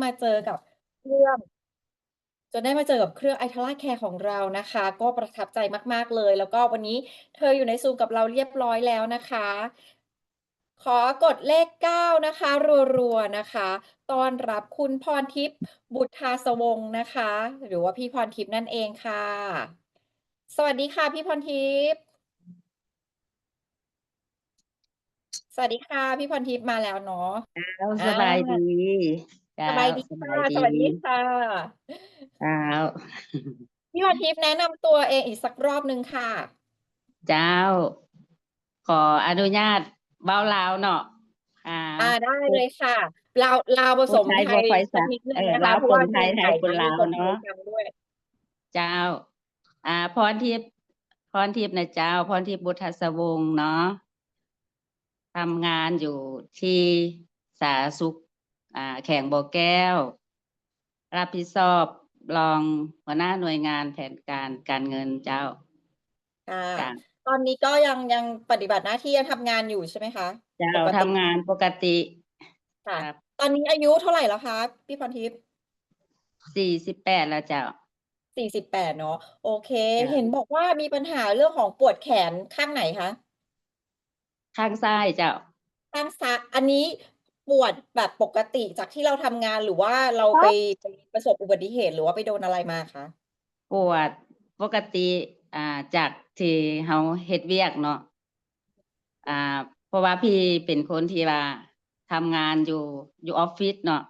ມາເຈີກັບເຄື່ອງ ຈົນໄດ້ມາເຈີກັບເຄື່ອງ Itala Care ຂອງເຮົາนะคะ ກໍປະທັບໃຈມາກໆ ເລີຍ ແລ້ວກໍວັນນີ້ເທີຢູ່ໃນ Zoom ກັບເຮົາຮຽບຮ້ອຍແລ້ວนะคะ. ຂໍກົດເລກເກົ້າ นะคะ ລັວໆ นะคะ ຕ້ອນຮັບຄຸນພອນທິບ ບຸດທາສະວົງ นะคะ ຫຼືວ່າພີ່ພອນທິບນັ້ນເອງຄ່ະ. ສະຫວັດດີຄ່ະ ພີ່ພອນທິບ. ສະຫວັດດີຄ່ະ ພີ່ພອນທິບມາແລ້ວເນາະ. ເຈົ້າ ສະບາຍດີ. ເຈົ້າ ສະບາຍດີຄ່ະ ສະຫວັດດີຄ່ະ. ເຈົ້າ ພີ່ພອນທິບແນະນຳຕົວເອງອີກສັກຮອບໜຶ່ງຄ່ະ. ເຈົ້າ ຂໍອະນຸຍາດເວົ້າລາວເນາະ. ອ່າ ອ່າ ໄດ້ເລີຍຄ່ະ. ລາວ ລາວປະສົມໄທ ຜູ້ໄທບໍ່ຄ່ອຍຊັດ ສັກນິດໜຶ່ງ ເອີ ນະຄະ ລາວ ເພາະວ່າຄົນໄທໄທຄົນລາວເນາະ. ເຈົ້າ ອ່າ ພອນທິບ ພອນທິບນະເຈົ້າ ພອນທິບ ບຸດທະສະວົງເນາະ ທຳງານຢູ່ທີ່ສາທາລະນະສຸກ ອ່າ ແຂວງບໍ່ແກ້ວ ຮັບຜິດຊອບຮອງຫົວໜ້າໜ່ວຍງານແຜນການການເງິນເຈົ້າ. ຄ່ະ ເຈົ້າ ຕອນນີ້ກໍຍັງ ຍັງປະຕິບັດໜ້າທີ່ ຍັງທຳງານຢູ່ໃຊ່ໄໝຄະ? ເຈົ້າ ປົກກະຕິ ທຳງານປົກກະຕິ. ຄ່ະ ຕອນນີ້ອາຍຸເທົ່າໃດແລ້ວຄະ ພີ່ພອນທິບ? ສີ່ສິບແປດແລ້ວເຈົ້າ. ສີ່ສິບແປດເນາະ. ໂອເຄ ເຈົ້າ ເຫັນບອກວ່າມີບັນຫາເລື່ອງຂອງປວດແຂນຂ້າງໃດຄະ? ຂ້າງຊ້າຍເຈົ້າ. ຂ້າງຊ້າຍ ອັນນີ້ປວດແບບປົກກະຕິຈາກທີ່ເຮົາທຳງານ ຫຼືວ່າເຮົາໄປ ໄປປະສົບອຸບັດຕິເຫດ ຫຼືວ່າໄປໂດນອະໄລມາຄະ? ປວດປົກກະຕິ ອ່າ ຈາກທີ່ເຮົາເຮັດວຽກເນາະ. ອ່າ ເພາະວ່າພີ່ເປັນຄົນທີ່ວ່າທຳງານຢູ່ ຢູ່ອອບຟິດເນາະ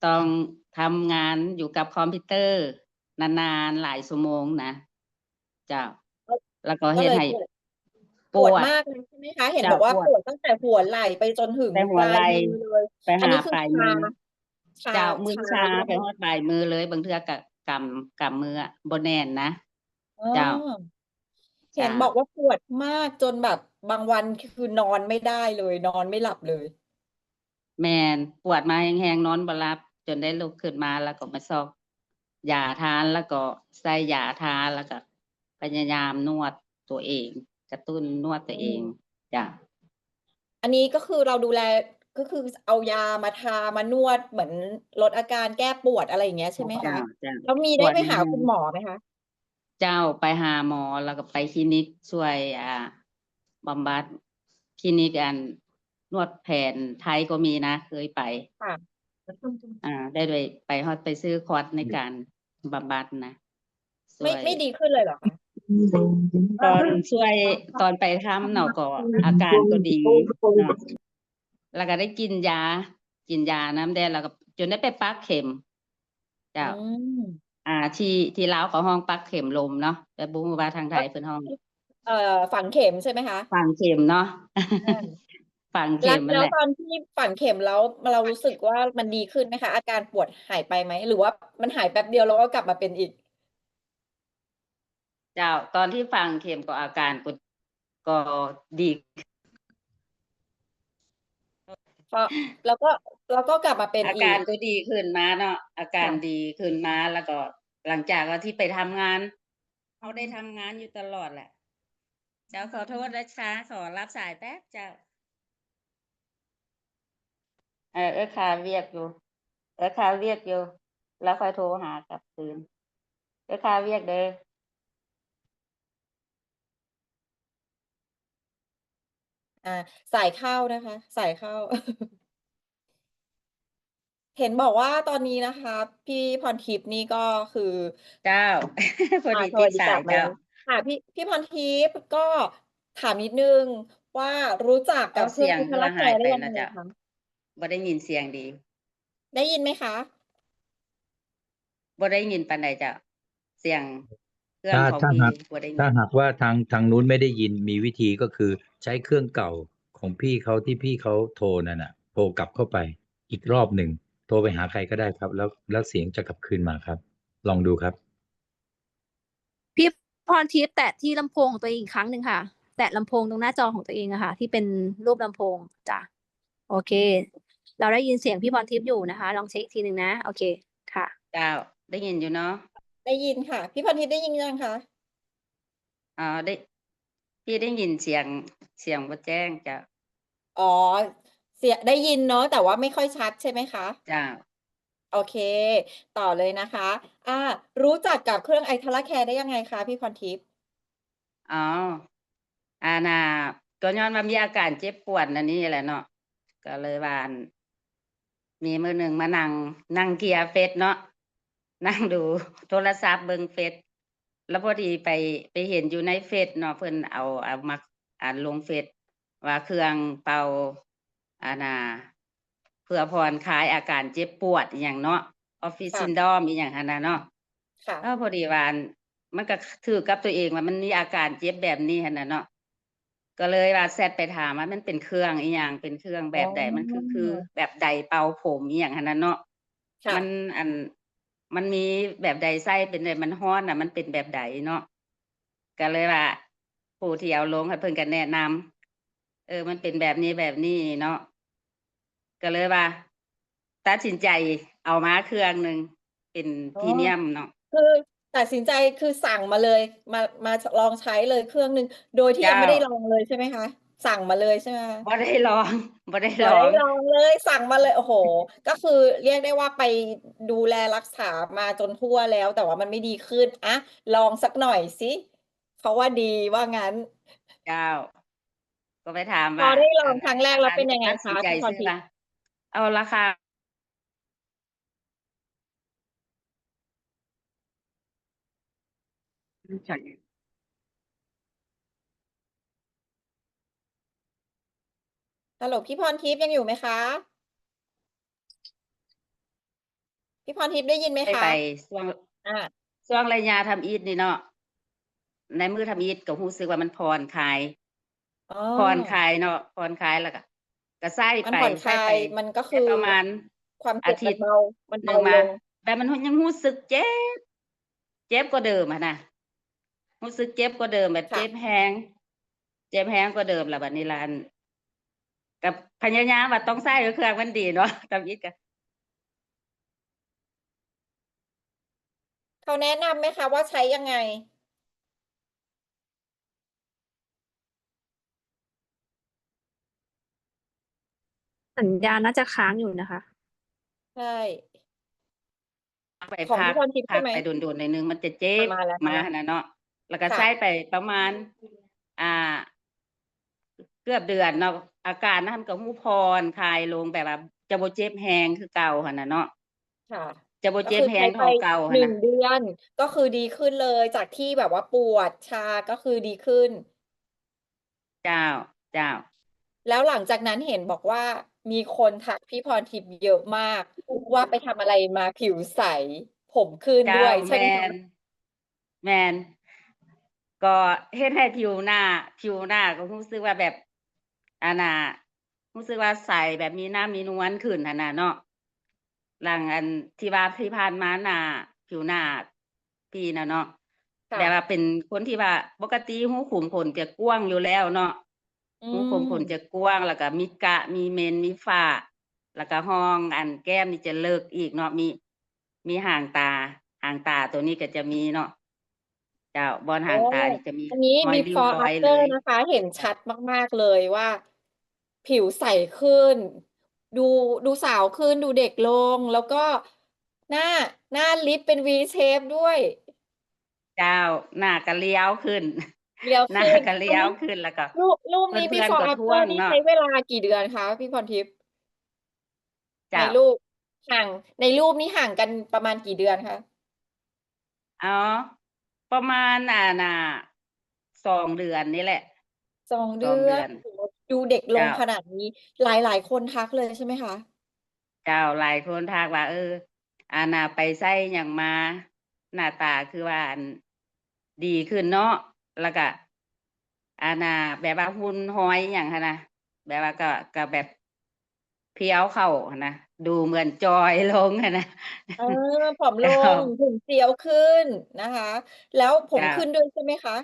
ຕ້ອງທຳງານຢູ່ກັບຄອມພິວເຕີນານໆ ຫຼາຍຊົ່ວໂມງນະ ເຈົ້າ ແລ້ວກໍເຮັດໃຫ້ ກໍເລີຍປວດ ປວດ ປວດມາກເລີຍໃຊ່ໄໝຄະ? ເຫັນບອກວ່າ ເຈົ້າ ປວດ ປວດຕັ້ງແຕ່ຫົວໄຫຼ່ໄປຈົນເຖິງ ແຕ່ຫົວໄຫຼ່ ປາຍມືເລີຍ. ໄປຫາປາຍມື. ອັນນີ້ຄືຊາ ຊາ ເຈົ້າ ມືຊາ ຊາ ໄປຮອດປາຍມືເລີຍ ບາງເທື່ອກໍກຳ ກຳມືອະ ບໍ່ແໜ້ນນະ. ອໍ ເຈົ້າ ເຫັນບອກວ່າປວດມາກຈົນແບບບາງວັນຄືນອນໄມ່ໄດ້ເລີຍ ນອນໄມ່ຫຼັບເລີຍ. ແມ່ນ ປວດມາແຮງໆ ນອນບໍ່ຫຼັບ ຈົນໄດ້ລຸກຂຶ້ນມາ ແລ້ວກໍມາຊອກຢາທານ ແລ້ວກໍໃສ່ຢາທາ ແລ້ວກໍພະຍາຍາມນວດຕົວເອງ ກະຕຸ້ນນວດຕົວເອງ. ອືມ ເຈົ້າ ອັນນີ້ກໍຄືເຮົາດູແລ ກໍຄືເອົາຢາມາທາ ມານວດ ເໝືອນລົດອາການແກ້ປວດ ອະໄລຢ່າງເງີ້ຍ ໃຊ່ໄໝຄະ? ເຈົ້າ ເຈົ້າ ແລ້ວມີໄດ້ໄປຫາຄຸນໝໍໄໝຄະ? ເຈົ້າ ໄປຫາໝໍ ແລ້ວກໍໄປຄລີນິກຊ່ວຍ ອ່າ ບຳບັດ ຄລີນິກ ອັນ ນວດແຜນໄທກໍມີນະ ເຄີຍໄປ. ຄ່ະ ອ່າ ໄດ້ ໄດ້ໄປຮອດໄປຊື້ຄອດໃນການບຳບັດນະ ຊ່ວຍ ໄມ່ ໄມ່ດີຂຶ້ນເລີຍເຫລອຄະ? ຕອນຊ່ວຍ ຕອນໄປທຳເນາະ ກໍອາການກໍດີເນາະ ແລ້ວກໍໄດ້ກິນຢາ ກິນຢານຳແດ່ ແລ້ວກໍຈົນໄດ້ໄປປັກເຂັມ. ເຈົ້າ ອືມ ອ່າ ທີ່ ທີ່ລາວເຂົາຮ້ອງປັກເຂັມລົມເນາະ ແຕ່ບໍ່ຮູ້ວ່າທາງໄທເພິ່ນຮ້ອງ ເອີ ຝັງເຂັມໃຊ່ໄໝຄະ? ຝັງເຂັມເນາະ ເອີ ຝັງເຂັມ ແລ້ວ ແລ້ວຕອນທີ່ຝັງເຂັມແລ້ວ ເຮົາຮູ້ສຶກວ່າມັນດີຂຶ້ນໄໝຄະ? ອາການປວດຫາຍໄປໄໝ ຫຼືວ່າມັນຫາຍແປັບດຽວແລ້ວກໍກັບມາເປັນອີກ? ເຈົ້າ ຕອນທີ່ຝັງເຂັມກໍອາການກໍ ກໍດີ ກໍ ແລ້ວກໍ ແລ້ວກໍກັບມາເປັນອີກ ອາການກໍດີຂຶ້ນມາເນາະ ອາການ ເຈົ້າ ດີຂຶ້ນມາ ແລ້ວກໍຫຼັງຈາກວ່າທີ່ໄປທຳງານ ເຮົາໄດ້ທຳງານຢູ່ຕະຫຼອດແຫຼະ. ເຈົ້າ ຂໍໂທດນະຄະ ຂໍຮັບສາຍແປັບ ເຈົ້າ. ເອີ ເອື້ອຍຄາວຽກຢູ່ ເອື້ອຍຄາວຽກຢູ່ ແລ້ວຄ່ອຍໂທຫາກັບຄືນ ເອື້ອຍຄາວຽກເດີ. ອ່າ ສາຍເຂົ້ານະຄະ ສາຍເຂົ້າ. ເຫັນບອກວ່າຕອນນີ້ນະຄະ ພີ່ພອນທິບນີ້ກໍຄື ເຈົ້າ ພໍດີຕິດສາຍເຈົ້າ. ອ່າ ສະຫວັດດີກັບມາແລ້ວ ເຈົ້າ. ຄ່ະ ພີ່ ພີ່ພອນທິບ ກໍຖາມນິດໜຶ່ງວ່າ ຮູ້ຈັກກັບເຄື່ອງ Itala Care ໄດ້ຍັງໄງຄະ? ບໍ່ໄດ້ຍິນສຽງດີ. ໄດ້ຍິນໄໝຄະ? ບໍ່ໄດ້ຍິນປານໃດເຈົ້າ ສຽງເຄື່ອງຂອງ ຖ້າ ຖ້າຫາກ ບໍ່ໄດ້ຍິນ. ຖ້າຫາກວ່າທາງ ທາງนู้ນໄມ່ໄດ້ຍິນ ມີວິທີກໍຄືໃຊ້ເຄື່ອງເກົ່າຂອງພີ່ເຂົາ ທີ່ພີ່ເຂົາໂທນັ້ນນະ ໂທກັບເຂົ້າໄປອີກຮອບໜຶ່ງ ໂທໄປຫາໃຄກໍໄດ້ຄັບ ແລ້ວ ແລ້ວສຽງຈະກັບຄືນມາຄັບ ລອງດູຄັບ. ພີ່ພອນທິບແຕະທີ່ລຳໂພງຂອງຕົວເອງອີກຄັ້ງໜຶ່ງຄ່ະ ແຕະລຳໂພງຕົງໜ້າຈໍຂອງຕົວເອງອະຄ່ະ ທີ່ເປັນຮູບລຳໂພງ. ຈ້ະ ໂອເຄ ເຮົາໄດ້ຍິນສຽງພີ່ພອນທິບຢູ່ນະຄະ ລອງເຊັກອີກທີໜຶ່ງນະ. ໂອເຄຄ່ະ ເຈົ້າ ໄດ້ຍິນຢູ່ເນາະ? ໄດ້ຍິນຄ່ະ ພີ່ພອນທິບໄດ້ຍິນຍັງຄະ? ອໍ ໄດ້ ພີ່ໄດ້ຍິນສຽງ ສຽງບໍ່ແຈ້ງເຈົ້າ. ອໍ ສຽງໄດ້ຍິນເນາະ ແຕ່ວ່າໄມ່ຄ່ອຍຊັດໃຊ່ໄໝຄະ? ເຈົ້າ. โอเค ต่อเลยนะคะ อ่า รู้จักกับเครื่องไอทาราแคร์ได้ยังไงคะพี่พรทิพย์? อ๋อ อันน่ะ ก็ย้อนว่ามีอาการเจ็บปวดอันนี้แหละเนาะ ก็เลยว่า อัน มีมื้อหนึ่งมานั่ง นั่งเคลียร์เฟซเนาะ นั่งดูโทรศัพท์เบิ่งเฟซ แล้วพอดีไป ไปเห็นอยู่ในเฟซเนาะ เพิ่นเอา เอามา อัน ลงเฟซว่าเครื่องเป่า อันน่ะ เพื่อผ่อนคลายอาการเจ็บปวดอีหยังเนาะ ออฟฟิศ ค่ะ ซินดรอมอีหยังหั่นน่ะเนาะ ค่ะ เออ พอดีว่า อัน มันก็ถืกกับตัวเองว่ามันมีอาการเจ็บแบบนี้หั่นน่ะเนาะ ก็เลยว่าแชตไปถามว่ามันเป็นเครื่องอีหยัง เป็นเครื่องแบบใด อ๋อ มันคือ คือแบบไดร์เป่าผมอีหยังหั่นน่ะเนาะ ค่ะ มัน อัน มันมีแบบใดใช้ เป็นใด มันร้อนน่ะ มันเป็นแบบใดเนาะ ก็เลยว่า ผู้ที่เอาลงให้เพิ่นก็แนะนำ เออ มันเป็นแบบนี้ แบบนี้เนาะ ก็เลยว่า ตัดสินใจเอามาเครื่องหนึ่ง เป็น อ๋อ พรีเมียมเนาะ คือตัดสินใจ คือสั่งมาเลย มา มาลองใช้เลยเครื่องหนึ่ง โดยที่ยังไม่ได้ลองเลยใช่ไหมคะ? เจ้า สั่งมาเลยใช่ไหมคะ? บ่ได้ลอง บ่ได้ลอง บ่ได้ลองเลย สั่งมาเลย โอ้โห ก็คือเรียกได้ว่าไปดูแลรักษามาจนทั่วแล้ว แต่ว่ามันไม่ดีขึ้น อะ ลองสักหน่อยสิ เขาว่าดีว่างั้น เจ้า ก็ไปถามว่า พอได้ลองครั้งแรกแล้วเป็นยังไงคะ ตัดสินใจ พี่พรทิพย์? ซื้อว่า เอาราคา ฮัลโหล พี่พรทิพย์ยังอยู่ไหมคะ? พี่พรทิพย์ได้ยินไหมคะ? ไป ไป ช่วง อ่า ช่วงระยะทำอิฐนี่เนาะ ในมื้อทำอิฐก็รู้สึกว่ามันผ่อนคลาย อ๋อ ผ่อนคลายเนาะ ผ่อนคลายแล้วก็ ก็ใช้ไป มันผ่อนคลาย ใช้ไป มันก็คือ ประมาณ ความเจ็บ อาทิตย์ มันเบา มันเบาลง แบบมันยังรู้สึกเจ็บ เจ็บกว่าเดิมหั้นนะ รู้สึกเจ็บกว่าเดิม แบบ ค่ะ เจ็บแฮง เจ็บแฮงกว่าเดิม แล้วบัดนี้ล่ะ อัน ก็พยายามว่าต้องใช้เครื่องมันดีเนาะ ทำอิฐก็ เขาแนะนำไหมคะว่าใช้ยังไง? สัญญาณน่าจะค้างอยู่นะคะ ใช่ ไป ของ พัก พี่พรทิพย์ พัก ใช่ไหม? ไปโดนๆ หน่อยหนึ่ง มันจะเจ็บ อ่ะ มาแล้ว มา มาแล้ว หั่นน่ะเนาะ แล้วก็ ค่ะ ใช้ไปประมาณ อ่า เกือบเดือนเนาะ อาการนั้นก็ฮู้ผ่อนคลายลง แบบว่าจะบ่เจ็บแฮงคือเก่าหั่นน่ะเนาะ ค่ะ จะบ่เจ็บแฮงเท่าเก่าหั่นน่ะ ก็คือใช้ไปหนึ่งเดือน ก็คือดีขึ้นเลย จากที่แบบว่าปวดชา ก็คือดีขึ้น เจ้า เจ้า แล้วหลังจากนั้นเห็นบอกว่ามีคนทักพี่พรทิพย์เยอะมาก ว่าไปทำอะไรมาผิวใส ผมขึ้นด้วย เจ้า ใช่ไหมคะ? แม่น แม่น ก็เฮ็ดให้ผิวหน้า ผิวหน้าก็รู้สึกว่าแบบ อันน่ะ รู้สึกว่าใส แบบมีน้ำมีนวลขึ้นหั่นน่ะเนาะ หลังอันที่ว่าที่ผ่านมาหน้า ผิวหน้าพี่น่ะเนาะ ค่ะ แบบว่าเป็นคนที่ว่าปกติรูขุมขนจะกว้างอยู่แล้วเนาะ อืม รูขุมขนจะกว้าง แล้วก็มีกระ มีเม็น มีฝ้า แล้วก็ร่องอันแก้มนี่จะเลิกอีกเนาะ มี มีหางตา หางตาตัวนี้ก็จะมีเนาะ เจ้า บ่อนหางตา โอ้ นี่จะมี อันนี้ รอยริ้ว before รอย after เลย นะคะ เห็นชัดมากๆ เลยว่า ผิวใสขึ้น ดู ดูสาวขึ้น ดูเด็กลง แล้วก็หน้า หน้าลิฟต์เป็น V shape ด้วย เจ้า หน้าก็เรียวขึ้น เรียวขึ้น หน้าก็เรียวขึ้น แล้วก็ รูป รูปนี้ เพื่อนๆ before ก็ท้วง after นี่ เนาะ ใช้เวลากี่เดือนคะพี่พรทิพย์? เจ้า ในรูป ห่าง ในรูปนี้ห่างกันประมาณกี่เดือนคะ? อ๋อ ประมาณ อ่า น่ะ สองเดือนนี่แหละ สองเดือน สองเดือน โอ้โฮ ดูเด็กลง เจ้า ขนาดนี้ หลายๆ คนทักเลยใช่ไหมคะ? เจ้า หลายคนทักว่า เออ อันน่ะ ไปใช้หยังมา หน้าตาคือว่า อัน ดีขึ้นเนาะ แล้วก็ อันน่ะ แบบว่าหุ่นฮอยหยังหั้นนะ แบบว่าก็ ก็แบบเพี้ยวเข้าหั้นนะ ดูเหมือนจอยลงหั้นนะ เออ ผอมลง เจ้า หุ่นเสียวขึ้นนะคะ แล้วผม เจ้า ขึ้นด้วยใช่ไหมคะ?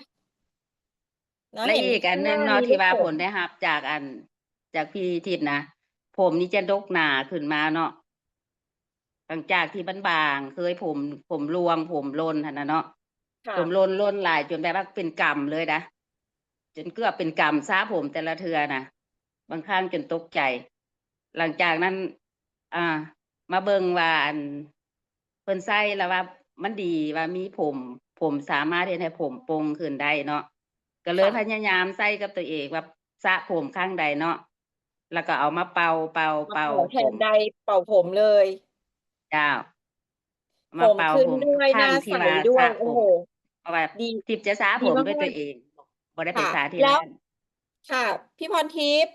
นะ และ เห็น อีกอันหนึ่งเนาะ ข้างหน้ามี ที่ว่า ลูกผม ผลได้รับจากอัน จากพี่ทิพย์นะ ผมนี่จะดกหนาขึ้นมาเนาะ หลังจากที่มันบาง เคยผม ผมร่วง ผมหล่นหั้นน่ะเนาะ ค่ะ ผมหล่น หล่นหลายจนแบบว่าเป็นกำเลยนะ จนเกือบเป็นกำ สระผมแต่ละเทื่อนะ บางครั้งจนตกใจ หลังจากนั้น อ่า ມາເບິ່ງວ່າ ອັນ ເພິ່ນໃຊ້ແລ້ວວ່າມັນດີ ວ່າມີຜົມ ຜົມສາມາດເຮັດໃຫ້ຜົມປົ່ງຂຶ້ນໄດ້ເນາະ ກໍເລີຍ ຄ່ະ ພະຍາຍາມໃຊ້ກັບຕົວເອງ ວ່າສະຜົມຄັ້ງໃດເນາະ ແລ້ວກໍເອົາມາເປົ່າ ເປົ່າ ມາເປົ່າ ເປົ່າແທນ ຜົມ ໄດ້ ເປົ່າຜົມເລີຍ ເຈົ້າ ມາເປົ່າຜົມ ຜົມຂຶ້ນດ້ວຍ ໜ້າໃສດ້ວຍ ໂອ້ໂຫ ເພາະວ່າ ດີ ທິບຈະສະຜົມ ດີມາກໆ ດ້ວຍຕົວເອງ ບໍ່ໄດ້ໄປ ຄ່ະ ສະທີ່ ແລ້ວ ຮ້ານ ຄ່ະ ພີ່ພອນທິບ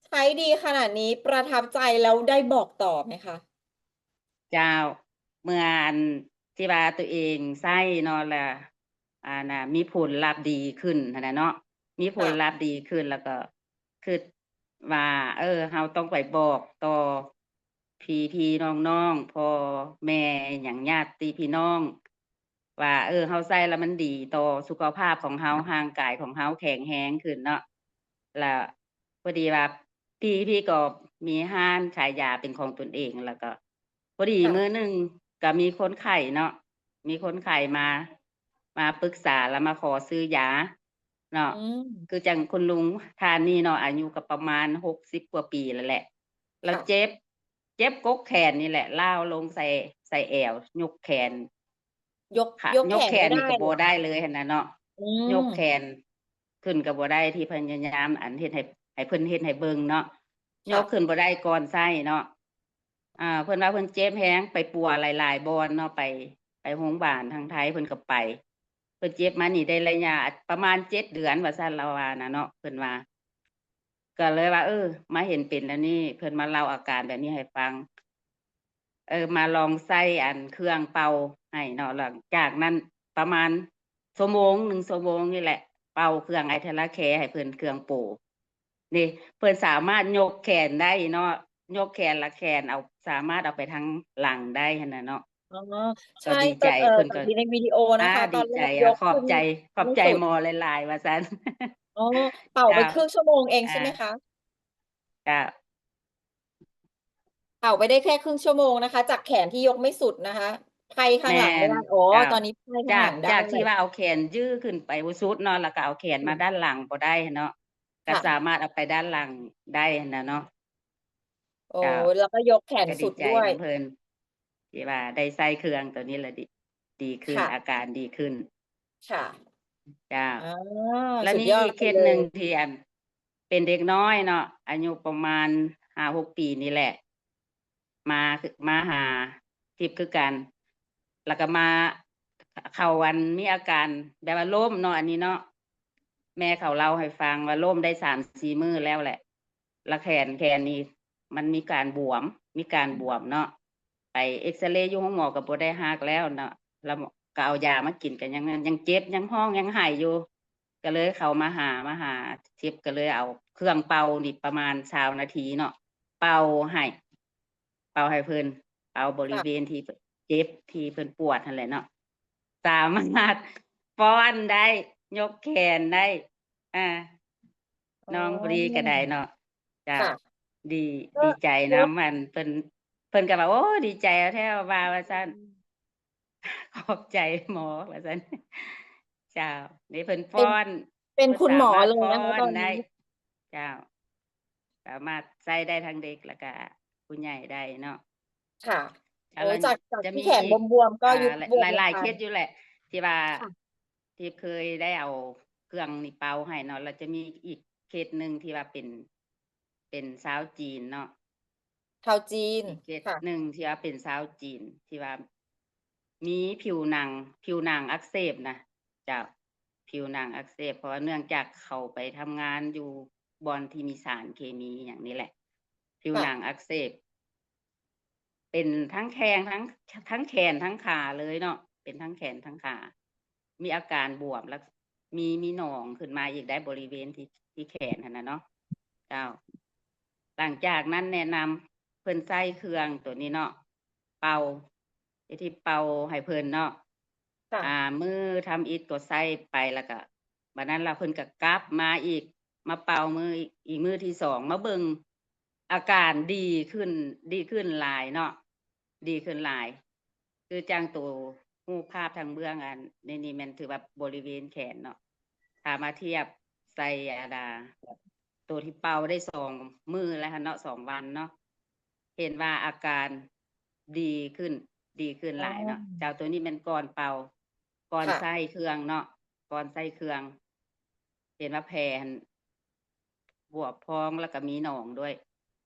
ໃຊ້ດີຂະໜາດນີ້ ປະທັບໃຈແລ້ວໄດ້ບອກຕໍ່ໄໝຄະ? ເຈົ້າ ເມື່ອອັນທີ່ວ່າຕົວເອງໃຊ້ເນາະ ແລ້ວ ອັນນ່າ ມີຜົນລັບດີຂຶ້ນຫັ້ນນະເນາະ ມີຜົນ ຄ່ະ ລັບດີຂຶ້ນ ແລ້ວກໍຄິດວ່າ ເອີ ເຮົາຕ້ອງໄປບອກຕໍ່ພີ່ໆນ້ອງໆ ພໍ່ແມ່ຫຍັງ ຍາດຕິພີ່ນ້ອງ ວ່າ ເອີ ເຮົາໃຊ້ແລ້ວມັນດີຕໍ່ສຸຂະພາບຂອງເຮົາ ຮ່າງກາຍຂອງເຮົາແຂງແຮງຂຶ້ນເນາະ ແລ້ວພໍດີວ່າ ພີ່ ພີ່ກໍມີຮ້ານຂາຍຢາເປັນຂອງຕົນເອງ ແລ້ວກໍພໍດີ ຄ່ະ ມື້ໜຶ່ງກໍມີຄົນໄຂ້ເນາະ ມີຄົນໄຂ້ມາ ມາປຶກສາ ແລ້ວມາຂໍຊື້ຢາເນາະ ອືມ ຄືຈັ່ງຄຸນລຸງທ່ານນີ້ເນາະ ອາຍຸກໍປະມານຫົກສິບກວ່າປີແລ້ວແຫຼະ ແລ້ວ ຄ່ະ ເຈັບ ເຈັບກົກແຂນນີ້ແຫຼະ ລ້າວລົງໃສ່ ໃສ່ແອວ ຍົກແຂນ ຍົກ ຂະ ຍົກ ຍົກແຂນ ແຂນນີ້ກໍບໍ່ໄດ້ເລີຍຫັ້ນນະເນາະ ອືມ ຍົກແຂນຂຶ້ນກໍບໍ່ໄດ້ ທີ່ພະຍາຍາມ ອັນ ເຮັດໃຫ້ ໃຫ້ເພິ່ນເຮັດໃຫ້ເບິ່ງເນາະ ຍົກ ຄ່ະ ຂຶ້ນບໍ່ໄດ້ກ່ອນໃຊ້ເນາະ ອ່າ ເພິ່ນວ່າເພິ່ນເຈັບແຮງ ໄປປົວຫຼາຍໆບ່ອນເນາະ ໄປ ໄປໂຮງບານທາງໄທເພິ່ນກໍໄປ ເພິ່ນເຈັບມານີ້ໄດ້ໄລຍະປະມານເຈັດເດືອນວ່າຊັ້ນ ລາວວ່ານະເນາະ ເພິ່ນວ່າ ກໍເລີຍວ່າ ເອີ ມາເຫັນເປັນແນວນີ້ ເພິ່ນມາເລົ່າອາການແບບນີ້ໃຫ້ຟັງ ເອີ ມາລອງໃຊ້ອັນເຄື່ອງເປົ່າໃຫ້ເນາະ ຫຼັງຈາກນັ້ນປະມານຊົ່ວໂມງ ໜຶ່ງຊົ່ວໂມງນີ້ແຫຼະ ເປົ່າເຄື່ອງໄອທາລາແຄໃຫ້ເພິ່ນ ເຄື່ອງໂປ ນີ້ ເພິ່ນສາມາດຍົກແຂນໄດ້ເນາະ ຍົກແຂນ ແລ້ວແຂນເອົາ ສາມາດເອົາໄປທາງຫຼັງໄດ້ຫັ້ນນະເນາະ ອໍ ກໍ ໃຊ່ ດີໃຈ ເອີ ເພິ່ນກໍ ເຫັນໃນວິດີໂອນະຄະ ອາ ດີໃຈ ຕອນແລກຍົກ ຂອບໃຈ ຂຶ້ນ ຂອບໃຈໝໍຫຼາຍໆ ວ່າຊັ້ນ ອໍ ເປົ່າໄປ ເຈົ້າ ຄຶ່ງຊົ່ວໂມງເອງ ເຈົ້າ ໃຊ່ໄໝຄະ? ເຈົ້າ ເປົ່າໄປໄດ້ແຄ່ຄຶ່ງຊົ່ວໂມງນະຄະ ຈາກແຂນທີ່ຍົກໄມ່ສຸດນະຄະ ໄພຂ້າງຫຼັງບໍ່ໄດ້ ແມ່ນ ອໍ ເຈົ້າ ຕອນນີ້ໄພຂ້າງຫຼັງໄດ້ ຈາກ ຈາກທີ່ວ່າເອົາແຂນຢື້ຂຶ້ນໄປບໍ່ສຸດເນາະ ແລ້ວກໍເອົາແຂນມາ ອືມ ດ້ານຫຼັງບໍ່ໄດ້ເນາະ ກໍ ຄ່ະ ສາມາດເອົາໄປດ້ານຫຼັງໄດ້ຫັ້ນນະເນາະ ໂອ້ ເຈົ້າ ແລ້ວກໍຍົກແຂນສຸດດ້ວຍ ກໍດີໃຈນຳເພິ່ນ ທີ່ວ່າໄດ້ໃຊ້ເຄື່ອງໂຕນີ້ລະ ດີ ດີຂຶ້ນ ຄ່ະ ອາການດີຂຶ້ນ ຄ່ະ ເຈົ້າ ອໍ ແລ້ວມີອີກເຄສໜຶ່ງ ສຸດຍອດໄປເລີຍ ທີ່ອັນ ເປັນເດັກນ້ອຍເນາະ ອາຍຸປະມານຫ້າຫົກປີນີ້ແຫຼະ ມາ ມາຫາທິບຄືກັນ ແລ້ວກໍມາ ເຂົາອັນມີອາການແບບວ່າລົ້ມເນາະ ອັນນີ້ເນາະ ແມ່ເຂົາເລົ່າໃຫ້ຟັງວ່າລົ້ມໄດ້ສາມສີ່ມື້ແລ້ວແຫຼະ ລະແຂນ ແຂນນີ້ມັນມີການບວມ ມີການບວມເນາະ ໄປເອັກສະເຣຢູ່ໂຮງໝໍກໍບໍ່ໄດ້ຫັກແລ້ວເນາະ ລະກໍເອົາຢາມາກິນ ກໍຍັງ ຍັງເຈັບ ຍັງຮ້ອງ ຍັງໄຫ້ຢູ່ ກໍເລີຍເຂົາມາຫາ ມາຫາທິບ ກໍເລີຍເອົາເຄື່ອງເປົ່ານີ້ປະມານຊາວນາທີເນາະ ເປົ່າໃຫ້ ເປົ່າໃຫ້ເພິ່ນ ເປົ່າບໍລິເວນທີ່ເຈັບ ທີ່ເພິ່ນປວດຫັ້ນແຫຼະເນາະ ສາມາດຟ້ອນໄດ້ ຍົກແຂນໄດ້ ອ່າ ນ້ອງບຣີກໍໄດ້ເນາະ ເຈົ້າ ດີ ດີໃຈນຳ ອັນ ເພິ່ນ ເພິ່ນກໍວ່າ ໂອ້ ດີໃຈແທ້ວ່າ ວ່າຊັ້ນ ຂອບໃຈໝໍ ວ່າຊັ້ນ ເຈົ້າ ນີ້ເພິ່ນຟ້ອນ ເປັນຄຸນໝໍເລີຍນະຄະ ຕອນນີ້ ເຈົ້າ ສາມາດໃຊ້ໄດ້ທັງເດັກ ແລ້ວກະຜູ້ໃຫຍ່ໄດ້ເນາະ ຄ່ະ ໂອ້ ຈາກ ຈາກທີ່ແຂນບວມໆ ກໍຢຸດບວມ ຫຼາຍໆເຄສຢູ່ແຫຼະ ທີ່ວ່າ ທີ່ເຄີຍໄດ້ເອົາເຄື່ອງນີ້ເປົ່າໃຫ້ເນາະ ແລ້ວຈະມີອີກເຄສໜຶ່ງທີ່ວ່າເປັນ ເປັນຊາວຈີນເນາະ ຊາວຈີນ ອີກເຄສໜຶ່ງທີ່ວ່າເປັນຊາວຈີນ ທີ່ວ່າມີຜິວໜັງ ຜິວໜັງອັກເສບນະ ເຈົ້າ ຜິວໜັງອັກເສບ ເພາະວ່າເນື່ອງຈາກເຂົາໄປທຳງານຢູ່ບ່ອນທີ່ມີສານເຄມີຫຍັງນີ້ແຫຼະ ຜິວໜັງອັກເສບ ເປັນທັງແຂງ ທັງ ທັງແຂນ ທັງຂາເລີຍເນາະ ເປັນທັງແຂນ ທັງຂາ ມີອາການບວມ ແລ້ວມີ ມີໜອງຂຶ້ນມາອີກໄດ້ ບໍລິເວນທີ່ ທີ່ແຂນຫັ້ນນະເນາະ ເຈົ້າ ຫຼັງຈາກນັ້ນແນະນຳເພິ່ນໃຊ້ເຄື່ອງໂຕນີ້ເນາະ ເປົ່າ ທີ່ເປົ່າໃຫ້ເພິ່ນເນາະ ອາ ມື້ທຳອິດກໍໃຊ້ໄປ ແລ້ວກະບາດນັ້ນລະເພິ່ນກະກັບມາອີກ ມາເປົ່າມື້ອີກ ມື້ທີສອງ ມາເບິ່ງ ອາການດີຂຶ້ນ ດີຂຶ້ນຫຼາຍເນາະ ດີຂຶ້ນຫຼາຍ ຄືຈັ່ງໂຕຮູບພາບທາງເບື້ອງອັນນີ້ ນີ້ແມ່ນຖືວ່າບໍລິເວນແຂນເນາະ ຖ້າມາທຽບໃສ່ອັນ ໂຕທີ່ເປົ່າໄດ້ສອງມື້ແລ້ວຫັ້ນເນາະ ສອງວັນເນາະ ເຫັນວ່າອາການ ດີຂຶ້ນ ດີຂຶ້ນຫຼາຍເນາະ. ເຈົ້າ ໂຕນີ້ແມ່ນກ່ອນເປົ່າ ກ່ອນໃຊ້ເຄື່ອງເນາະ ກ່ອນໃຊ້ເຄື່ອງ ເຫັນວ່າແຜຫັ້ນບວມພອງ ແລ້ວກໍມີໜອງດ້ວຍ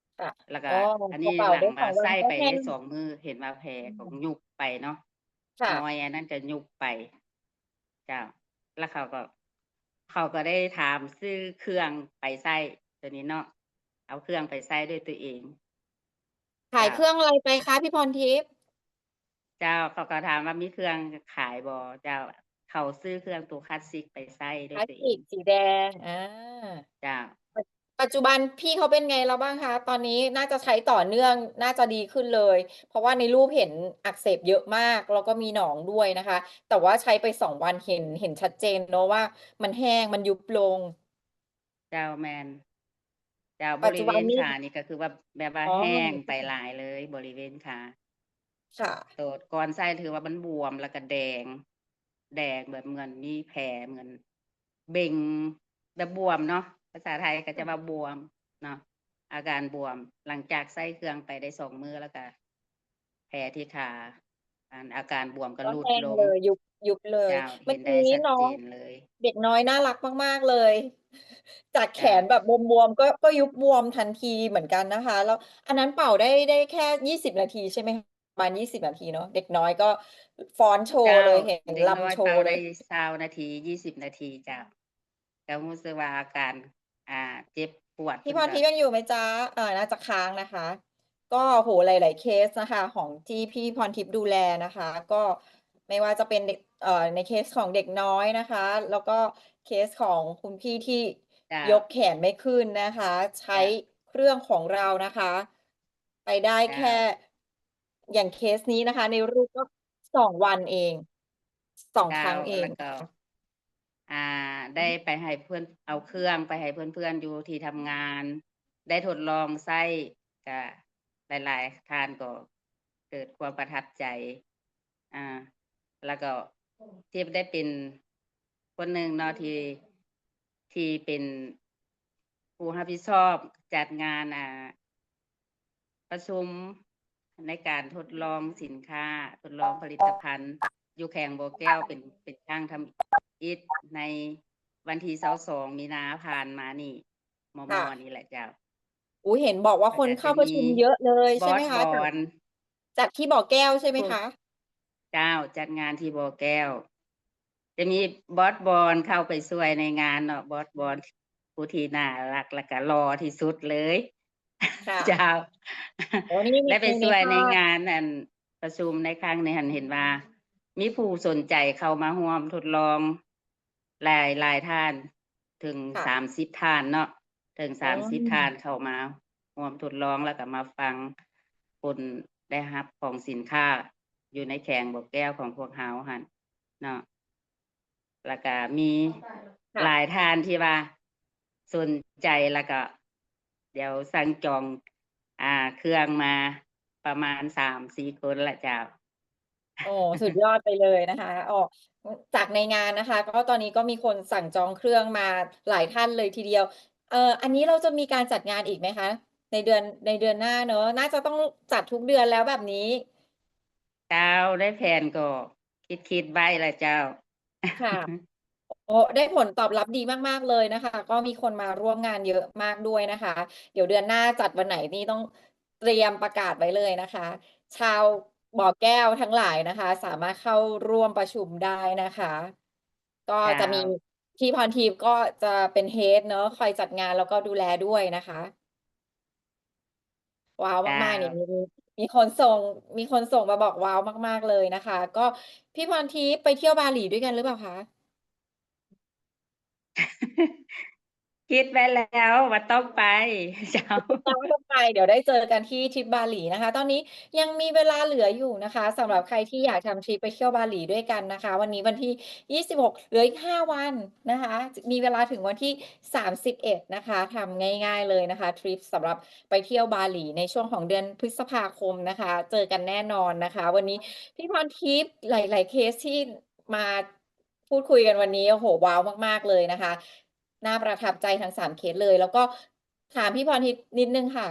ແລ້ວກໍອັນນີ້ຫຼັງວ່າໃຊ້ໄປໄດ້ສອງມື້ ເຫັນວ່າແຜກໍຍຸບໄປເນາະ ຮອຍອັນນັ້ນກໍຍຸບໄປ. ເຈົ້າ ແລ້ວເຂົາກໍ ເຂົາກໍໄດ້ຖາມຊື້ເຄື່ອງໄປໃຊ້ ໂຕນີ້ເນາະ ເອົາເຄື່ອງໄປໃຊ້ດ້ວຍຕົວເອງ. ຂາຍເຄື່ອງອະໄລໄປຄະ ພີ່ພອນທິບ? ເຈົ້າ ເຂົາກໍຖາມວ່າມີເຄື່ອງຂາຍບໍ່? ເຈົ້າ ເຂົາຊື້ເຄື່ອງໂຕຄລາສສິກໄປໃຊ້ດ້ວຍຕົວເອງ ຄລາສສິກສີແດງ. ອ່າ ເຈົ້າ ປັດ ປັດຈຸບັນພີ່ເຂົາເປັນໄງແລ້ວບ້າງຄະ? ຕອນນີ້ໜ້າຈະໃຊ້ຕໍ່ເນື່ອງ ໜ້າຈະດີຂຶ້ນເລີຍ ເພາະວ່າໃນຮູບເຫັນອັກເສບເຍອະມາກ ແລ້ວກໍມີໜອງດ້ວຍນະຄະ ແຕ່ວ່າໃຊ້ໄປສອງວັນ ເຫັນ ເຫັນຊັດເຈນເນາະວ່າມັນແຫ້ງ ມັນຍຸບລົງ. ເຈົ້າ ແມ່ນ ເຈົ້າ ບໍລິເວນຂານີ້ກໍຄືວ່າແບບວ່າແຫ້ງໄປຫຼາຍເລີຍ ບໍລິເວນຂາ. ໂຕກ່ອນໃຊ້ຖືວ່າມັນບວມ ແລ້ວກໍແດງ ແດງແບບເໝືອນມີແຜ ເໝືອນເບັ່ງ ແບບບວມເນາະ ພາສາໄທກໍຈະວ່າບວມເນາະ ອາການບວມ. ຫຼັງຈາກໃຊ້ເຄື່ອງໄປໄດ້ສອງມື້ ແລ້ວກໍແຜທີ່ຂາ ອັນ ອາການບວມກໍຫຼຸດລົງ ແຫ້ງເລີຍ ຍຸບ ຍຸບເລີຍ. ເຈົ້າ ເຫັນໄດ້ຊັດເຈນເລີຍ. ເດັກນ້ອຍໜ້າລັກມາກໆເລີຍ ຈາກແຂນແບບບວມໆ ກໍ ກໍຍຸບບວມທັນທີເໝືອນກັນນະຄະ. ແລ້ວອັນນັ້ນເປົ່າໄດ້ ໄດ້ແຄ່ ຊາວ ນາທີໃຊ່ໄໝ? ປະມານ ຊາວ ນາທີເນາະ ເດັກນ້ອຍກໍຟ້ອນໂຊເລີຍ ເຫັນລຳໂຊເລີຍ. ຊາວນາທີ ຊາວ ນາທີ ຊາວ ນາທີ ເຈົ້າ ກໍຮູ້ສຶກວ່າອາການ ອ່າ ເຈັບປວດ. ພີ່ພອນທິບຍັງຢູ່ໄໝຈ໊ະ? ເອີ ໜ້າຈະຄ້າງນະຄະ. ກໍ ໂຫ ຫຼາຍໆເຄສນະຄະ ຂອງທີ່ພີ່ພອນທິບດູແລນະຄະ ກໍໄມ່ວ່າຈະເປັນເດັກ ເອີ ໃນເຄສຂອງເດັກນ້ອຍນະຄະ ແລ້ວກໍເຄສຂອງຄຸນພີ່ທີ່ຍົກແຂນໄມ່ຂຶ້ນນະຄະ ໃຊ້ເຄື່ອງຂອງເຮົານະຄະ ໄປໄດ້ແຄ່ ຢ່າງເຄສນີ້ນະຄະ ໃນຮູບກໍສອງວັນເອງ ສອງຄັ້ງເອງ. ເຈົ້າ ແລ້ວກໍ ອ່າ ໄດ້ໄປໃຫ້ເພື່ອນ ເອົາເຄື່ອງໄປໃຫ້ເພື່ອນໆຢູ່ທີ່ທຳງານ ໄດ້ທົດລອງໃຊ້ ກະຫຼາຍໆທ່ານກໍເກີດຄວາມປະທັບໃຈ. ອ່າ ແລ້ວກໍທີ່ໄດ້ເປັນຄົນໜຶ່ງເນາະ ທີ່ ທີ່ເປັນຜູ້ຮັບຜິດຊອບຈັດງານ ອ່າ ປະຊຸມໃນການທົດລອງສິນຄ້າ ທົດລອງຜະລິດຕະພັນ ຢູ່ແຂວງບໍ່ແກ້ວ ເປັນ ເປັນຄັ້ງທຳອິດ ໃນວັນທີຊາວສອງ ມີນາຜ່ານມານີ້ ມໍ່ໆນີ້ແຫຼະເຈົ້າ. ໂອ້ ເຫັນບອກວ່າຄົນເຂົ້າປະຊຸມເຍອະເລີຍໃຊ່ໄໝຄະ? ຈັດທີ່ບໍ່ແກ້ວໃຊ່ໄໝຄະ? ເຈົ້າ ຈັດງານທີ່ບໍ່ແກ້ວ ຈະມີບອສບອນເຂົ້າໄປຊ່ວຍໃນງານເນາະ ບອສບອນ ຜູ້ທີ່ໜ້າລັກ ແລ້ວກະຫຼໍ່ທີ່ສຸດເລີຍ. ເຈົ້າ ໄດ້ໄປຊ່ວຍໃນງານ ອັນ ປະຊຸມໃນຄັ້ງນີ້ຫັ້ນ ເຫັນວ່າມີຜູ້ສົນໃຈເຂົ້າມາຮ່ວມທົດລອງຫຼາຍ ຫຼາຍທ່ານ ເຖິງສາມສິບທ່ານເນາະ ເຖິງສາມສິບທ່ານເຂົ້າມາຮ່ວມທົດລອງ ແລ້ວກໍມາຟັງຜົນໄດ້ຮັບຂອງສິນຄ້າຢູ່ໃນແຂວງບໍ່ແກ້ວຂອງພວກເຮົາຫັ້ນເນາະ. ແລ້ວກະມີຫຼາຍທ່ານທີ່ວ່າສົນໃຈ ແລ້ວກະດຽວສັ່ງຈອງ ອ່າ ເຄື່ອງມາປະມານສາມສີ່ຄົນລະເຈົ້າ. ໂອ້ ສຸດຍອດໄປເລີຍນະຄະ. ອອກ ຈາກໃນງານນະຄະ ກໍຕອນນີ້ກໍມີຄົນສັ່ງຈອງເຄື່ອງມາຫຼາຍທ່ານເລີຍທີດຽວ. ເອີ ອັນນີ້ເຮົາຈະມີການຈັດງານອີກໄໝຄະ? ໃນເດືອນ ໃນເດືອນໜ້າເນາະ ໜ້າຈະຕ້ອງຈັດທຸກເດືອນແລ້ວແບບນີ້. ເຈົ້າ ໃນແຜນກໍຄິດໆໄວ້ລະເຈົ້າ. ຄ່ະ ໂອ້ ໄດ້ຜົນຕອບຮັບດີມາກໆເລີຍນະຄະ ກໍມີຄົນມາຮ່ວມງານເຍອະມາກດ້ວຍນະຄະ. ດຽວເດືອນໜ້າຈັດວັນໄຫນນີ້ຕ້ອງຕຽມປະກາດໄວ້ເລີຍນະຄະ. ຊາວບໍ່ແກ້ວທັງຫຼາຍນະຄະ ສາມາດເຂົ້າຮ່ວມປະຊຸມໄດ້ນະຄະ. ກໍຈະມີ ເຈົ້າ ພີ່ພອນທິບກໍຈະເປັນເຮດເນາະ ຄອຍຈັດງານ ແລ້ວກໍດູແລດ້ວຍນະຄະ. ວ້າວມາກໆ ເຈົ້າ ນີ້ ມີ ມີຄົນສົ່ງ ມີຄົນສົ່ງມາບອກວ້າວມາກໆເລີຍນະຄະ. ກໍ ພີ່ພອນທິບໄປທ່ຽວບາຫຼີດ້ວຍກັນຫຼືເປົ່າຄະ? ຄິດໄວ້ແລ້ວວ່າຕ້ອງໄປ ເຈົ້າ ຕ້ອງໄປ ດຽວໄດ້ເຈີກັນທີ່ທຣິບບາຫຼີນະຄະ. ຕອນນີ້ຍັງມີເວລາເຫຼືອຢູ່ນະຄະ ສຳລັບໃຄທີ່ຢາກທຳທຣິບໄປທ່ຽວບາຫຼີດ້ວຍກັນນະຄະ. ວັນນີ້ວັນທີຊາວຫົກ ເຫຼືອອີກຫ້າວັນນະຄະ ມີເວລາເຖິງວັນທີສາມສິບເອັດນະຄະ. ທຳງ່າຍໆເລີຍນະຄະ ທຣິບສຳລັບໄປທ່ຽວບາຫຼີໃນຊ່ວງຂອງເດືອນພຶດສະພາຄົມນະຄະ ເຈີກັນແນ່ນອນນະຄະ. ວັນນີ້ພີ່ພອນທິບ ຫຼາຍໆເຄສທີ່ມາພູດຄຸຍກັນວັນນີ້ ໂອ້ໂຫ ວ້າວມາກໆເລີຍນະຄະ ໜ້າປະທັບໃຈທັງສາມເຄສເລີຍ. ແລ້ວກໍຖາມພີ່ພອນທິບນິດໜຶ່ງຄ່ະ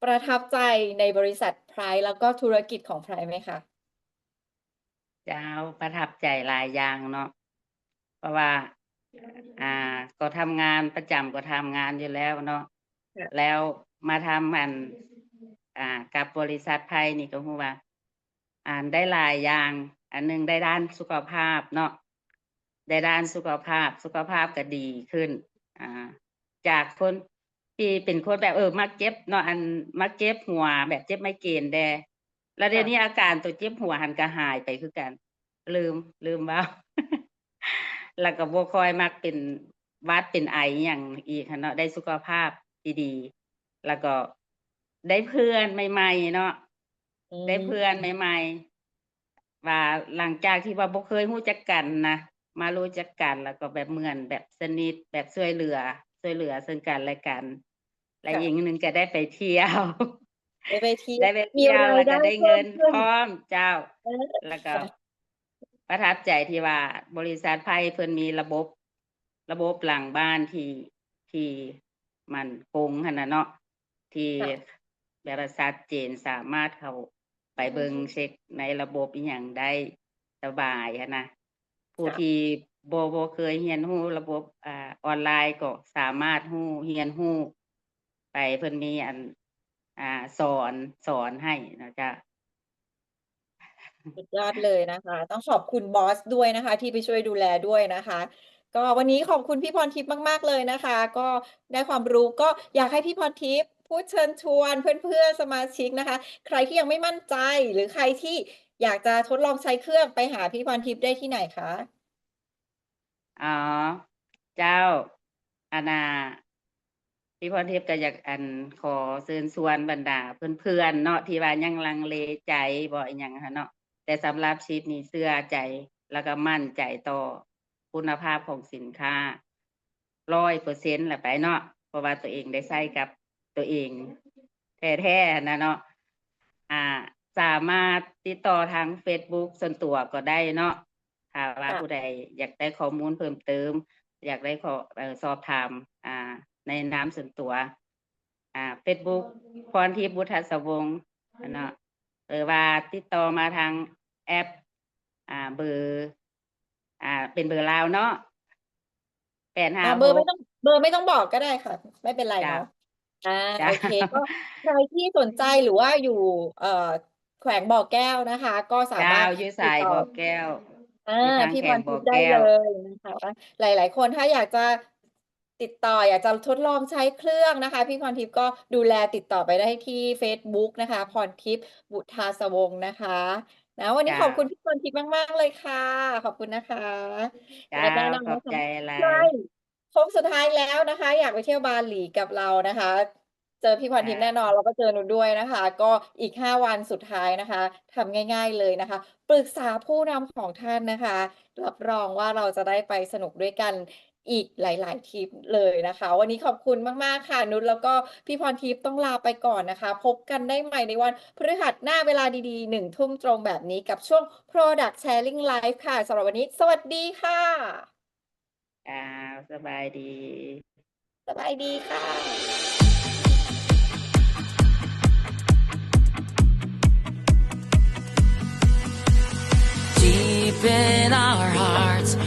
ປະທັບໃຈໃນບໍລິສັດ Pride ແລ້ວກໍທຸລະກິດຂອງ Pride ໄໝຄະ? ເຈົ້າ ປະທັບໃຈຫຼາຍຢ່າງເນາະ ເພາະວ່າ ອ່າ ກໍທຳງານປະຈຳ ກໍທຳງານຢູ່ແລ້ວເນາະ ແລ້ວມາທຳ ອັນ ອ່າ ກັບບໍລິສັດ Pride ນີ້ກໍຮູ້ວ່າ ອັນ ໄດ້ຫຼາຍຢ່າງ ອັນໜຶ່ງໄດ້ດ້ານສຸຂະພາບເນາະ ໄດ້ດ້ານສຸຂະພາບ ສຸຂະພາບກໍດີຂຶ້ນ ອ່າ ຈາກຄົນທີ່ເປັນຄົນແບບ ເອີ ມັກເຈັບເນາະ ອັນ ມັກເຈັບຫົວ ແບບເຈັບໄມເກຣນແດ່ ແລ້ວດຽວນີ້ອາການຕົວເຈັບຫົວຫັ້ນກໍຫາຍໄປຄືກັນ ລືມ ລືມເວົ້າ ແລ້ວກໍບໍ່ຄ່ອຍມັກເປັນຫວັດເປັນໄອອີ່ຫຍັງອີກຫັ້ນເນາະ ໄດ້ສຸຂະພາບທີ່ດີ ແລ້ວກໍໄດ້ເພື່ອນໃໝ່ໆເນາະ ໄດ້ເພື່ອນໃໝ່ໆ ວ່າຫຼັງຈາກທີ່ວ່າບໍ່ເຄີຍຮູ້ຈັກກັນນະ ມາຮູ້ຈັກກັນ ແລ້ວກໍແບບເໝືອນແບບສະໜິດ ແບບຊ່ວຍເຫຼືອ ຊ່ວຍເຫຼືອເຊິ່ງກັນແລະກັນ ແລະອີກໜຶ່ງກໍໄດ້ໄປທ່ຽວ ໄດ້ໄປທ່ຽວ ໄດ້ໄປທ່ຽວ ແລ້ວກໍໄດ້ເງິນພ້ອມ ເຈົ້າ ແລ້ວກໍປະທັບໃຈທີ່ວ່າບໍລິສັດ Pride ເພິ່ນມີລະບົບ ລະບົບຫຼັງບ້ານທີ່ ທີ່ໝັ້ນຄົງຫັ້ນນະເນາະ ທີ່ແບບວ່າຊັດເຈນ ສາມາດເຂົ້າໄປເບິ່ງເຊັກໃນລະບົບອີ່ຫຍັງໄດ້ສະບາຍຫັ້ນນະ ຜູ້ທີ່ບໍ່ ບໍ່ເຄີຍຮຽນຮູ້ລະບົບ ອ່າ ອອນລາຍກໍສາມາດຮູ້ ຮຽນຮູ້ໄປ ເພິ່ນມີອັນ ອ່າ ສອນ ສອນໃຫ້ນະເຈົ້າ. ສຸດຍອດເລີຍນະຄະ ຕ້ອງຂອບຄຸນບອສດ້ວຍນະຄະ ທີ່ໄປຊ່ວຍດູແລດ້ວຍນະຄະ ກໍວັນນີ້ຂອບຄຸນພີ່ພອນທິບມາກໆເລີຍນະຄະ ກໍໄດ້ຄວາມຮູ້ ກໍຢາກໃຫ້ພີ່ພອນທິບ ຜູ້ເຊີນຊວນເພື່ອນໆສະມາຊິກນະຄະ ໃຄທີ່ຍັງໄມ່ໝັ້ນໃຈ ຫຼືໃຄທີ່ຢາກຈະທົດລອງໃຊ້ເຄື່ອງ ໄປຫາພີ່ພອນທິບໄດ້ທີ່ໃນຄະ? ອໍ ເຈົ້າ ອັນນ່າ ພີ່ພອນທິບກໍຢາກ ອັນ ຂໍເຊີນຊວນບັນດາເພື່ອນໆເນາະ ທີ່ວ່າຍັງລັງເລໃຈບໍ ອີ່ຫຍັງຫັ້ນເນາະ ແຕ່ສຳລັບຊິດນີ້ເຊື່ອໃຈ ແລ້ວກໍໝັ້ນໃຈຕໍ່ຄຸນນະພາບຂອງສິນຄ້າ ຮ້ອຍເປີເຊັນລະໄປເນາະ ເພາະວ່າຕົວເອງໄດ້ໃຊ້ກັບຕົວເອງແທ້ໆນະເນາະ ອ່າ ສາມາດຕິດຕໍ່ທາງເຟສບຸກສ່ວນຕົວກໍໄດ້ເນາະ ຖ້າວ່າຜູ້ໃດຢາກໄດ້ຂໍ້ມູນເພີ່ມເຕີມ ຢາກໄດ້ຂໍ້ ເອີ ສອບຖາມ ອ່າ ໃນນາມສ່ວນຕົວ ອ່າ ເຟສບຸກ ພອນທິບ ບຸດທັດສະວົງ ເນາະ ຫຼືວ່າຕິດຕໍ່ມາທາງແອັບ ອ່າ ເບີ ອ່າ ເປັນເບີລາວເນາະ ແປດຫ້າຫົກ ອ່າ ເບີໄມ່ຕ້ອງ ເບີໄມ່ຕ້ອງບອກກໍໄດ້ຄ່ະ ໄມ່ເປັນໄລເນາະ ເຈົ້າ ອ່າ ເຈົ້າ ໂອເຄ ກໍໃຄທີ່ສົນໃຈ ຫຼືວ່າຢູ່ ເອີ ແຂວງບໍ່ແກ້ວນະຄະ ກໍສາມາດ ເຈົ້າ ຢູ່ສາຍບໍ່ແກ້ວ ອ່າ ຢູ່ທາງ ພີ່ພອນທິບໄດ້ເລີຍນະຄະ ຫຼາຍໆຄົນຖ້າຢາກຈະ ຕິດຕໍ່ ຢາກຈະທົດລອງໃຊ້ເຄື່ອງນະຄະ ພີ່ພອນທິບກໍດູແລ ຕິດຕໍ່ໄປໄດ້ທີ່ເຟສບຸກນະຄະ ພອນທິບ ບຸດທາສະວົງນະຄະ ນະ ວັນນີ້ ເຈົ້າ ຂອບຄຸນພີ່ພອນທິບມາກໆເລີຍຄ່ະ ຂອບຄຸນນະຄະ ເຈົ້າ ແລະແນ່ນອນ ຂອບໃຈຫຼາຍ ໃນໂຄ້ງສຸດທ້າຍແລ້ວນະຄະ ຢາກໄປທ່ຽວບາຫຼີກັບລາວນະຄະ ເຈີພີ່ພອນທິບແນ່ນອນ ແລ້ວກໍເຈີນຸດດ້ວຍນະຄະ ກໍອີກຫ້າວັນສຸດທ້າຍນະຄະ ທຳງ່າຍໆເລີຍນະຄະ ປຶກສາຜູ້ນຳຂອງທ່ານນະຄະ ຮັບຮອງວ່າເຮົາຈະໄດ້ໄປສະໜຸກດ້ວຍກັນ ອີກຫຼາຍໆທຣິບເລີຍນະຄະ ວັນນີ້ຂອບຄຸນມາກໆຄ່ະ ນຸດ ແລ້ວກໍພີ່ພອນທິບ ຕ້ອງລາໄປກ່ອນນະຄະ ພົບກັນໄດ້ໃໝ່ໃນວັນພຶດຫັດໜ້າເວລາດີໆ ໜຶ່ງທຸ່ມຕົງແບບນີ້ ກັບຊ່ວງ Product Sharing Live ຄ່ະ ສຳລັບວັນນີ້ ສະຫວັດດີຄ່ະ ເຈົ້າ ສະບາຍດີ ສະບາຍດີຄ່ະ.